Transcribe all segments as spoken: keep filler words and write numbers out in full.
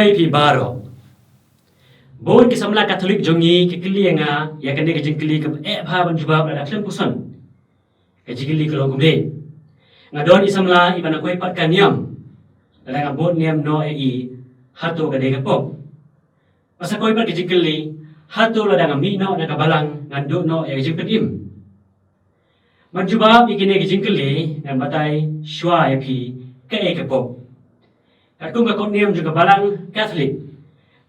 Ïa phi baroh. Bun ki samla Katholik jong ngi ki kylli ïa nga ïa kane ka jingkylli kaba eh bha ban jubab lada khlem puson. Ka jingkylli ka long kumne. Nga don i samla iba na kawei pat ka niam. Lada nga bud niam noh ïa i, hato ka dei ka pop? Bad sa kawei pat ka jingkylli, hato lada nga mih noh na ka balang ngan duh noh ïa ka jingpynim? Ban jubab ïa kine ki jingkylli ngan batai shuwa ïa phi kaei ka pop. Katkum ka kot niam jong ka balang Katholik,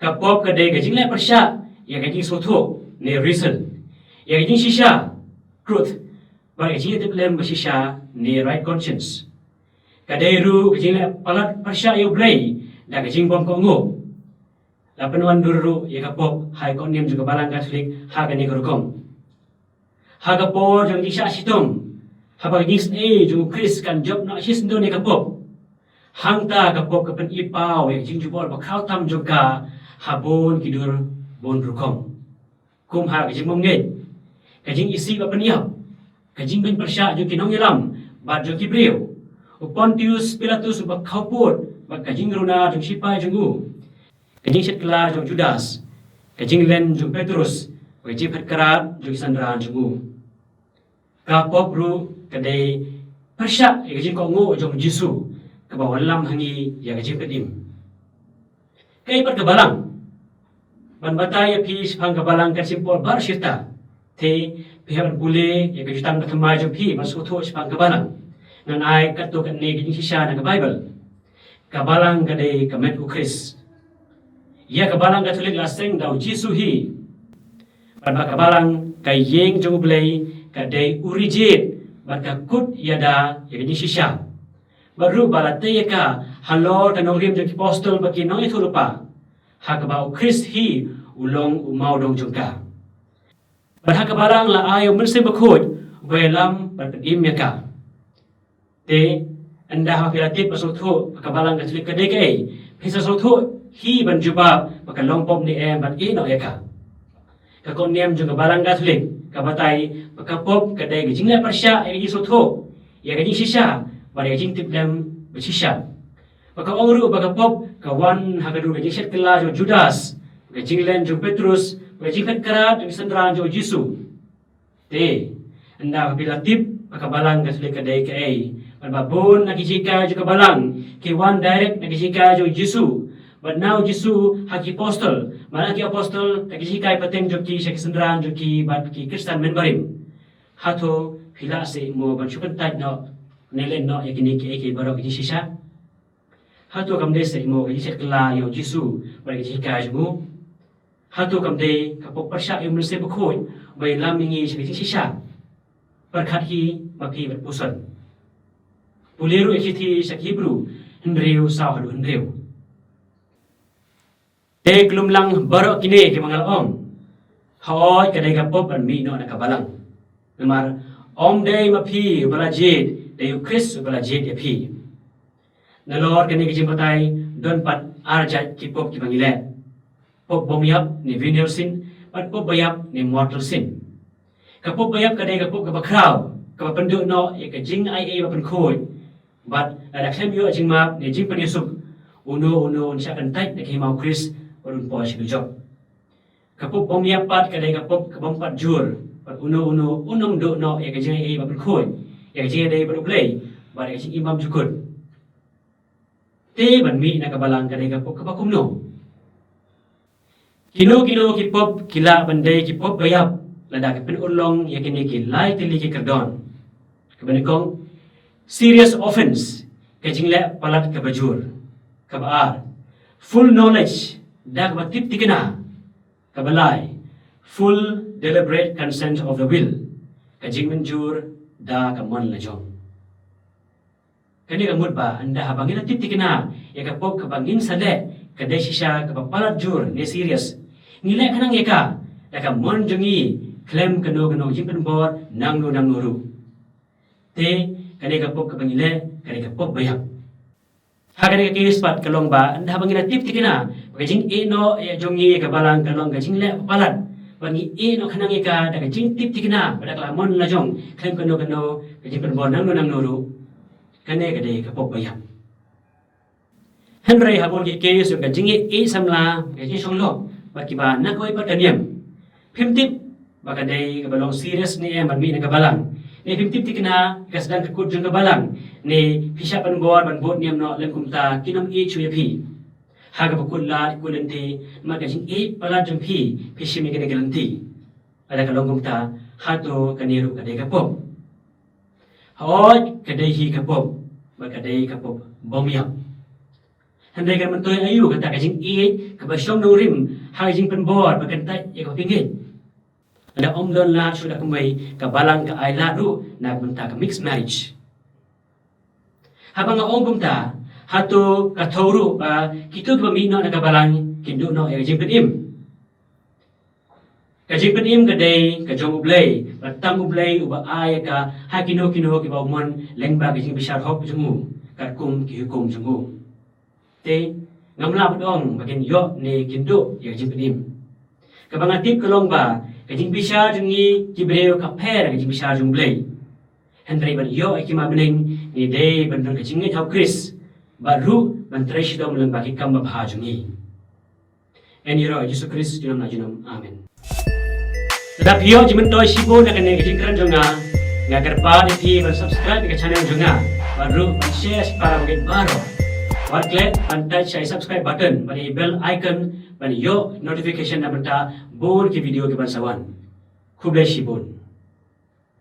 ka pop ka dei ka jingleh pyrshah ïa ka jingsngewthuh ne reason, ïa ka jingshisha, truth, bad ka jingïatiplem ba shisha ne right conscience. Ka dei ruh ka jingleh palat pyrshah ïa U Blei da ka jingbym kohnguh. La pynwandur ruh ïa ka pop ha i kot niam jong ka balang Katholik ha kane ka rukom. Ha ka por jong ka jingshah shitom, haba ka jingsngewsih jong u Khrist kan jop noh shisyndon ïa ka pop, hangta ka pop ka pyni paw ïa ka jingjubor ba khraw tam jong ka ha bun ki dur bun rukom. Kum ha ka jingbymngeit, ka jingisih ba pynïap, ka jingbeiñ pyrshah jong ki nongïalam bad jong ki briew, u Pontius Pilatus uba khawpud bad ka jingruna jong ki shipai jong u, ka jingshet kylla jong u Judas, ka jinglen jong u Petrus, ka jingphet krad jong ki synran jong u. Ka pop ruh ka dei pyrshah ïa ka jingkohnguh jong u Jisu kaba wallam ha ngi ïa ka jingpynim. Kaei pat ka balang? Ban batai ïa phi shaphang ka balang kan symbols baroh shi rta. Te phi hap ban pule ïa ka jutang ba thymmai jong phi ban sngewthuh shaphang ka balang. Ngan ai katto katne ka jingshisha na ka Baibl. Ka balang ka dei ka met u Khrist. Ïa ka balang Katholik la seng da u Jisu hi. Bad ba ka balang ka ïing jong U Blei, ka dei u rijied bad ka kut ïada ïa ka jingshisha. Bad ruh ba la tei ïa ka halor ka nongrim jong ki apostol bad ki nongïathuhlypa, ha kaba u Khrist hi u long u mawdong jong ka. Bad ha ka balang la ai ïa u Mynsiem Bakhuid uba ïalam bad pynim ïa ka. Te ynda haba phi la tip ba sngewthuh ba ka balang Katholik ka dei kaei, phin sa sngewthuh hi ban jubab ba ka long pop ne em bad ïehnoh ïa ka. Ka kot niam jong ka balang Katholik ka batai ba ka pop ka dei ka jingleh pyrshah ïa ka jingsngewthuh, ïa ka jingshisha bad ïa ka jingtiplem ba shisha. Ba ka ong ruh ba ka pop ka wan ha ka dur ka jingshet kylla jong u Judas, ka jinglen jong u Petrus, ka jingphet krad jong ki synran jong u Jisu. Te ynda phi la tip ba ka balang Katholik ka dei kaei, bad ba bun na ki jinghikai jong ka balang ki wan direct na ki jinghikai jong u Jisu, bad na u Jisu ha ki apostol, bad na ki apostol na ki jinghikai pateng jong ki sha ki synran jong ki bad ki Khristan mynbarim. Hato phi lah seh mo ban shu kyntait noh ne leh noh ïa kine kiei kiei baroh ki jingshisha? Hato kam dei seh mo ka jingshet kylla ïa u Jisu bad ka jinghikai jong u? Hato kam dei ka pop pyrshah ïa u Mynsiem Bakhuid ba ïalam ïa ngi sha ka jingshisha? Pyrkhat hi ma phi bad puson. Pule ruh ïa ka shithi sha ki Hebru hynriew saw haduh hynriew. Te khlem lang baroh kine kiba nga la ong, hooid ka dei ka pop ban mih noh na ka balang. Namar ym dei ma phi uba la jied, dei u Khrist uba la jied ïa phi. Nalor kane ka jingbatai don pat ar jait ki pop kiba ngi leh. Pop bym ïap ne venial sin, bad pop ba ïap ne mortal sin. Ka pop ba ïap ka dei ka pop kaba khraw, kaba pynduh noh ïa ka jingaiei ba pynkhuid. Bad lada khlem ïoh jingmap ne jingpynïasuk, uno uno un shah kyntait na ka hima u Khrist bad un poi sha ka jop. Ka pop bym ïap pat ka dei ka pop ka bym pat jur, bad uno uno un ym duh noh ïa ka jingaiei ba pynkhuid, ïa ka jingïadei bad U Blei bad ïa ka jingim bymjukut. Te ban mih na ka balang ka dei ka pop kaba kumno? Kino kino ki pop ki lah ban dei ki pop ba ïap lada ki pynurlong ïa kine ki lai tylli ki kyrdon. Kaba nyngkong, serious offense, ka jingleh palat kaba jur. Kaba ar, full knowledge, da kaba tip thikna. Kaba lai, full deliberate consent of the will, ka jingmynjur da ka mon la jong. Kane ka mut ba ynda haba ngi la tip thikna ïa ka pop kaba ngin sa leh, ka dei shisha kaba palat jur ne serious, ngi leh khnang ïa ka da ka mon jong ngi, khlem kano kano jingpynbor nangno nangno ruh. Te kane ka pop kaba ngi leh ka dei ka pop ba ïap. Ha kane ka case pat ka long ba ynda haba ngi la tip thikna ba ka jingïehnoh ïa jong ngi ïa ka balang ka long ka jingleh palat, ba ngi ïehnoh khnang ïa ka da ka jingtip thikna ba da ka la mon la jong, khlem kano kano ka jingpynbor nangno nangno ruh. Kane ka dei ka pop ba ïap. Hynrei ha bun ki case jong ka jingïeit samla, ka jingshong lok bad kiba na kawei pat ka niam, phim tip ba ka dei kaba long serious ne em ban mih na ka balang, ne phim tip thikna ka sdang ka kut jong ka balang, ne phi shah pynbor ban bud niam noh lem kumta kin ym ïeit shuh ïa phi. Ha kaba kut lad kut lynti, namar ka jingïeit palat jong phi, phi shim ïa kane ka lynti. Lada ka long kumta, hato kane ruh ka dei ka pop? Hooid, ka dei hi ka pop, bad ka dei ka pop bym ïap. Hynrei kan myntoi aïu kata ka jingïeit kaba shong nongrim ha ka jingpynbor bad kyntait ïa kaba phi ngeit? Lada ym don lad shuh da kumwei, ka balang ka ai lad ruh na ka bynta ka mixed marriage. Haba nga ong kumta, hato ka thew ruh ba kito kiba mih noh na ka balang kin duh noh ïa ka jingpynim? Ka jingpynim ka dei ka jong U Blei, bad tang U Blei uba ai ïa ka ha kino kino kiba u mon lyngba ka jingbishar hok jong u, katkum ki hukum jong u. Te, ngam lah ban ong ba kin ïoh ne kin duh ïa ka jingpynim. Kaba nga tip ka long ba ka jingbishar jong ngi ki briew ka pher ka jingbishar jong U Blei. Hynrei ban ïoh ïa ki ma bneng, ngi dei ban don ka jingngeit ha U Khrist, bad ruh ban trei shitom lyngba ki kam babha jong ngi. Yn ïaroh ïa U Jisu Khrist junom la junom. Amen. Lada phi ïoh jingmyntoi shibun na kane ka jingkren jong nga, nga kyrpad ïa phi ban subscribe ïa ka channel jong nga, bad ruh ban share sha para bangeit baroh. Wat klet ban touch ïa subscribe button bad ïa bell icon ban ïoh notification na bynta bun ki video kiban sa wan. Khublei shibun.